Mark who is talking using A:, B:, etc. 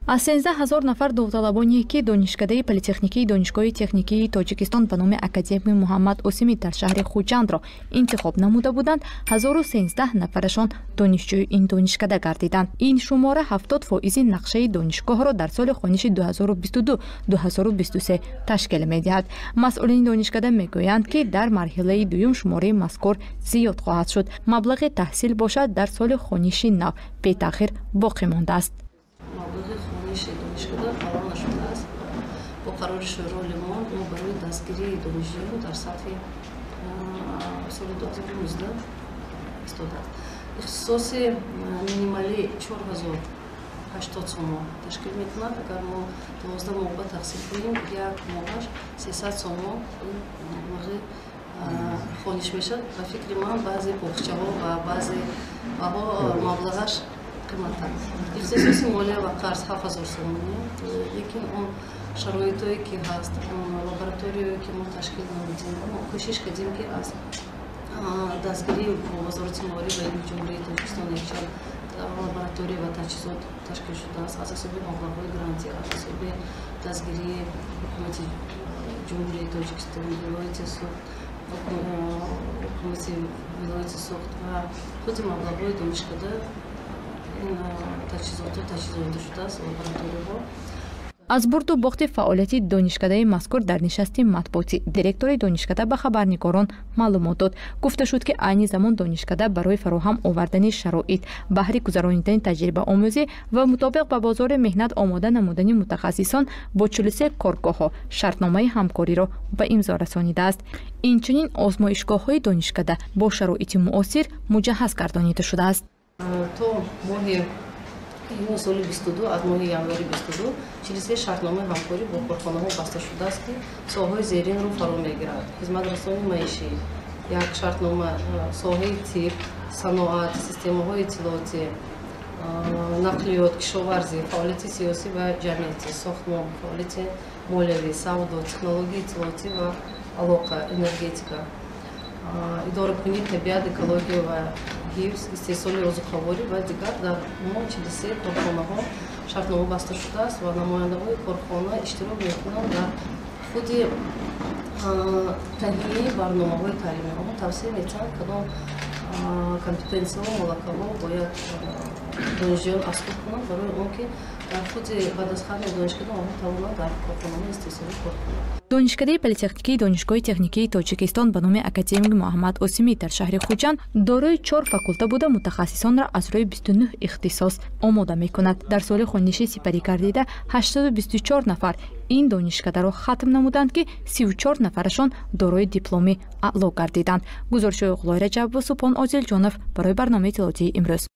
A: Аз 13 ҳазор нафар довталабоне, ки Донишкадаи политехникии Донишгоҳи техникии Тоҷикистон ба номи академик Муҳаммад Осимӣ дар шаҳри Хуҷандро интихоб намуда буданд, 1013 нафарашон донишҷӯи ин донишкада гардиданд. Ин шумора 70% нақшаи донишгоҳро дар соли хониши 2022-2023 ташкил медиҳад. Масъулини донишкада мегӯянд, ки дар марҳилаи дуюм шумораи мазкур зиёд хоҳад шуд. Маблағи таҳсил бошад, дар соли хониши нав бетағйир боқӣ мондааст.
B: Маблағи хониши донишкада фаъол нашудааст. Бо қарори Шӯрои Олимон мо барои дастгирии донишҷӯён дар сатҳи соли 2019 истодааст. Ихтисоси минималӣ 4080 сомон ташкил мекунад. Агар мо 12 моҳ ба тақсим кунем, як моҳаш 300 сомон ин маблағи хониш мешавад. Ба фикри ман, баъзе боғчаҳо ва баъзе баҳо маблағаш қиматтар. Ихтисоси молия ва қарз 7000 сомонӣ, лекин он шароитое, ки ҳаст, он лабораторияе, ки мо ташкил намудем, мо кӯшиш кардем, ки аз дастгирии бо Вазорати маориф ва илми Ҷумҳурии Тоҷикистон якчанд лаборатория ва таҷҳизот ташкил шудааст аз ҳисоби маблағҳои грантӣ, аз ҳисоби дастгирии Ҳукумати Ҷумҳурии Тоҷикистон, вилояти Суғд, ҳукумати вилояти Суғд ва худи маблағҳои донишкада ин таҷҳизотҳо таҷҳизонида шудааст, лабораторияҳо.
A: Аз бурду бохти фаъолияти донишкадаи мазкур дар нишасти матбуотӣ директори донишкада ба хабарнигорон маълумот дод. Гуфта шуд, ки айни замон донишкада барои фароҳам овардани шароит баҳри гузаронидани таҷрибаомӯзӣ ва мутобиқ ба бозори меҳнат омода намудани мутахассисон бо 43 коргоҳҳо шартномаи ҳамкориро ба имзо расонидааст. Инчунин озмоишгоҳҳои донишкада бо шароити муосир муҷаҳҳаз гардонида шудааст.
B: То моҳи июни соли 22, аз моҳи январи 22, 43 шартномаи ҳамкорӣ бо корхонаҳо баста шудааст, ки соҳаҳои зеринро фаро мегирад: хизматрасонии маишӣ як шартнома, соҳаи тиб, саноат, системаҳои иттилоотӣ, нақлиёт, кишоварзӣ, фаъолияти сиёсӣ ва ҷамъиятӣ, сохтмон, фаъолияти молиявӣ, савдо, технологияи иттилоотӣ ва алоқа, энергетика, идоракунии табиат, экология ва ҳифз, истеҳсоли озуқаворӣ ва дигар. Дар умум 43 корхонаҳо шартнома баста шудааст ва намояндаҳои корхона иштирок мекунанд дар худи таҳияи барномаҳои таълимӣ. Онҳо тавсия метиҳанд, кадом компетенсияҳо, малакаҳо бояд донишҷӯён аз худ кунанд, барои он ки дар худи баъд аз хатми донишкада онҳо тавонанд дар корхонаҳои истеҳсолӣ кор кунанд.
A: Донишкадаи политехникии Донишгоҳи техникии Тоҷикистон ба номи академик Муҳаммад Осимӣ дар шаҳри Хуҷанд дорои чор факулта буда, мутахассисонро аз рӯи 29 ихтисос омода мекунад. Дар соли хониши сипарӣ гардида 824 нафар ин донишкадаро хатм намуданд, ки 34 нафарашон дорои дипломи аъло гардиданд. Гузоришҳои Ғулой Раҷабов, Субҳон Озилҷонов барои барномаи иттилоотии «Имрӯз».